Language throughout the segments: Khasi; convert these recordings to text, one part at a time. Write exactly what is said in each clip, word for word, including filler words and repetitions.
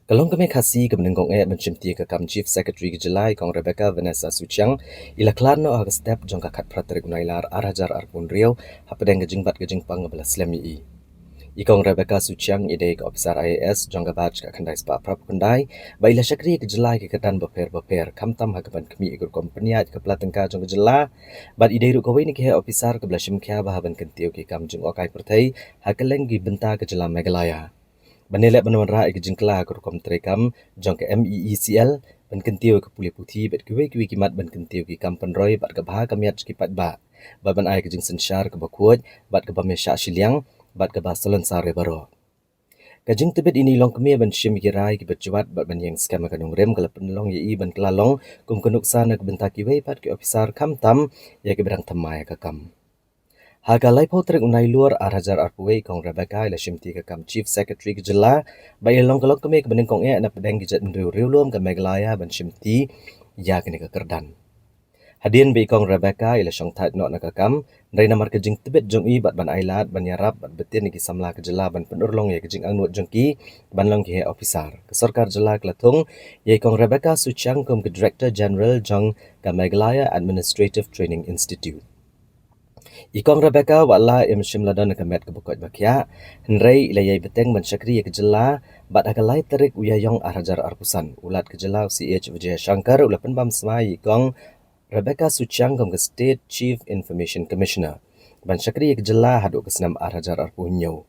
Ka longkmie Khasi kaba nyngkong eh ban shimti ka kam Chief Secretary ka jylla, i Kong Rebecca Vanessa Suchiang, i la khlad noh ha ka step jong ka khatphra tarik u Nailar ar hajar arphew hynriew hapdeng ka jingbat ka jingpang kaba la slem ïa i. I Kong Rebecca Suchiang i dei ka ophisar I A S jong ka batch ka khyndai spah phra phew khyndai, ba i la shakri ïa ka jylla ha ki kyrdan bapher bapher, khamtam ha ka ban khmih ïa ka rukom pynïaid ka pla tyngka jong ka jylla, bad i dei ruh kawei na ki heh ophisar kaba la shim khia bha ban kyntiew ïa ki kam jingïoh kai pyrthei ha kylleng ki bynta ka jylla Meghalaya. Ban ïaleh ban wanrah ïa ka jingkylla ka rukom treikam jong ka M E E C L, ban kyntiew ïa ka pule puthi bad kiwei kiwei ki mat ban kyntiew ïa ki kam pynroi bad ka bha ka miat jong ki paidbah, bad ban ai ka jingsynshar kaba khuid bad kaba ïashah shiliang bad kaba salonsar ïa baroh. Ka jingtbit ïa i longkmie ban shim ïa ki rai kiba jwat bad ban ïeng skhem ha ka nongrim ka la pynlong ïa i ban kylla long kum ka nuksa na ka bynta kiwei pat ki ophisar, khamtam ïa kiba dang thymmai ha ka kam. Ha ka laiphew tarik u Nailur ar hajar arphew wei, i Kong Rebecca i la shimti ka kam Chief Secretary ka jylla, bad i la long ka longkmie kaba nyngkong eh na pdeng ki jaitbynriew riewlum ka Meghalaya ban shimti ïa kane ka kyrdan. Hadien ba i Kong Rebecca i la shongthait noh na ka kam, hynrei namar ka jingtbit jong i bad ban ailad ban ïarap bad btin ïa ki samla ka jylla ban pynurlong ïa ka jingangnud jong ki ban long ki heh ophisar, ka sorkar jylla ka la thung ïa i Kong Rebecca Suchiang kum ka Director General jong ka Meghalaya Administrative Training Institute. I Kong Rebecca wat la im shym la don ha ka met kaba koit ba khiah, hynrei i la ïai bteng ban shakri ïa ka jylla, bad ha ka lai tarik u Ïaïong ar hajar arphew san, u Lat ka jylla u C H Vijayashankar u la pynbam smai ïa i Kong Rebecca Suchiang kum ka State Chief Information Commissioner ban shakri ïa ka jylla haduh ka snem ar hajar arphew hynñiew.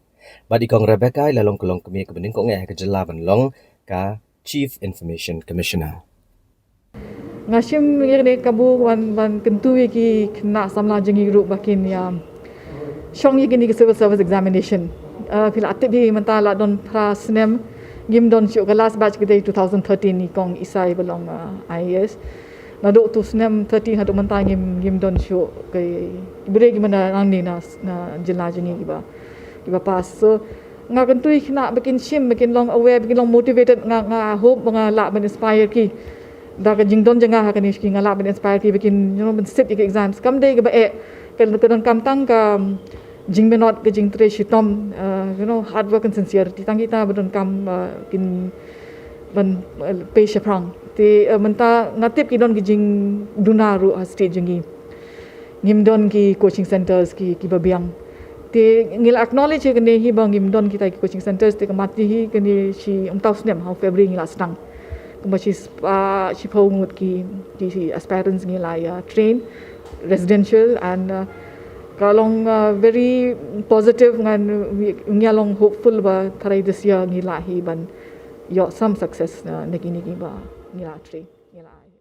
Bad i Kong Rebecca i la long ka longkmie kaba nyngkong eh ha ka jylla ban long ka Chief Information Commissioner. Nga shim ïa kane ka kabu ban, ban kyntu ïa ki khynnah samla jong ngi ruh ba kin ïa shong ïa kine ki civil service examination. Uh, phi la tip hi mynta la don phra snem ngim don shuh, ka last batch ka dei two thousand thirteen, i Kong Isai ba long, uh, I A S. Naduh tu snem thirteen haduh mynta ngim, ngim don shuh ki briew kiba na nangne na, na jylla jong ngi kiba, kiba pass. So nga kyntu ïa ki khynnah ba kin shim, ba kin long aware, ba kin long motivated. Nga, nga hope ba nga lah ban inspire ki da ka jingdon jong nga ha kane ka shuki, nga lah ban inspire ki ba kin, you know, ban sit ïa ki exams. Kam dei kaba eh, ka, ka donkam tang ka jingminot, ka jingtrei shitom, uh, you know, hard work and sincerity. Tang kita ba donkam, uh, kin ban, uh, pei shaphrang. Te, uh, mynta nga tip ki don ki jingduna ruh ha state jong ngi. Ngim don ki coaching centres ki, kiba biang. Te ngi la acknowledge ïa kane hi ba ngim don kita ki coaching centres, te ka mat hi kane shi, ym tau snem, ha u February ngi la sdang. Kumba shi spah, shiphew ngut ki, ki, shi aspirants ngi la ïa train, residential, and, uh, ka long, uh, very positive. Ngan, ngi long hopeful ba tharai this year ngi lah hi ban ïoh some success na, na kine kiba ngi la train, ngi la ai.